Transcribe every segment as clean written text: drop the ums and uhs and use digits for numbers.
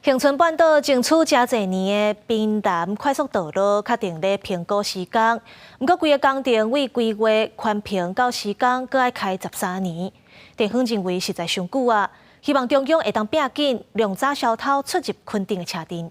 恆春半島爭取誠濟年的濱南快速道路確定咧評估施工，毋過規个工程為規劃環評到施工，閣愛開13年。地方認為實在傷久啊，希望中央會當拚緊，量早小偷出入墾丁的車陣。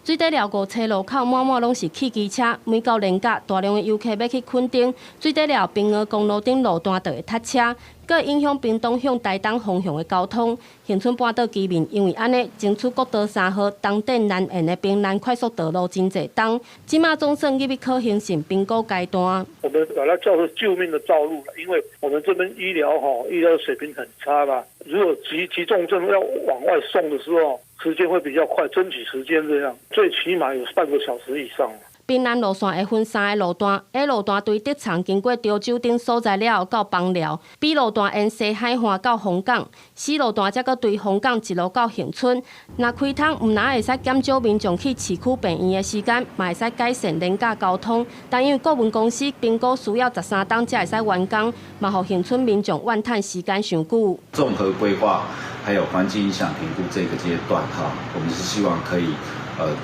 水底寮五車路口滿滿攏是汽機車，每到連假，大量的遊客欲去墾丁，水底寮屏鵝公路頂路段就會塞車，閣會影響屏東向台東方向的交通。恆春半島居民因為按呢，爭取國道3號東電南延的屏南快速道路真濟冬，這馬總算入去可行性評估階段。我們把它叫做救命的道路，因為我們這邊醫療吼，醫療水平很差啦。如果急急重症要往外送的時候，時間會比較快，爭取時間這樣，最起碼有半個小時以上。屏南路線會分三個路段，A 路段對德松經過潮州頂所在了後到枋寮，B 路段沿西海岸到楓港，C 路段則閣對楓港一路到恆春。若開通，毋但會使減少民眾去市區病院的時間，嘛會使改善連假交通。但因為顧問公司評估需要13冬才會使完工，嘛予恆春民眾怨嘆時間傷久。綜合規劃還有環境影響評估這個階段，哈，我們是希望可以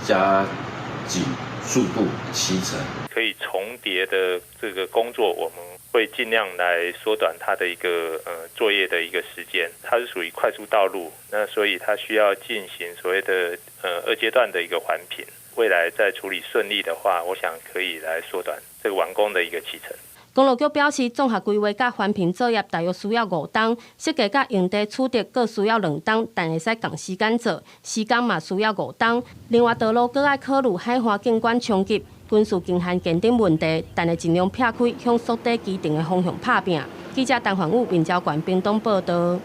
加緊速度期程，可以重疊的這個工作，我們會盡量來縮短它的一個作業的一個時間。它是屬於快速道路，那所以它需要進行所謂的二階段的一個環評。未來在處理順利的話，我想可以來縮短這個完工的一個期程。公路局表示，綜合規劃佮環評作業大約需要5冬，設計佮用地取得閣需要2冬，但會使仝時間做，時間嘛需要五冬。另外，道路閣愛考慮海岸景觀衝擊、軍事禁限建等問題，但會盡量避開向縮短期程的方向拍拚。記者陳煥武、林昭冠屏東報道。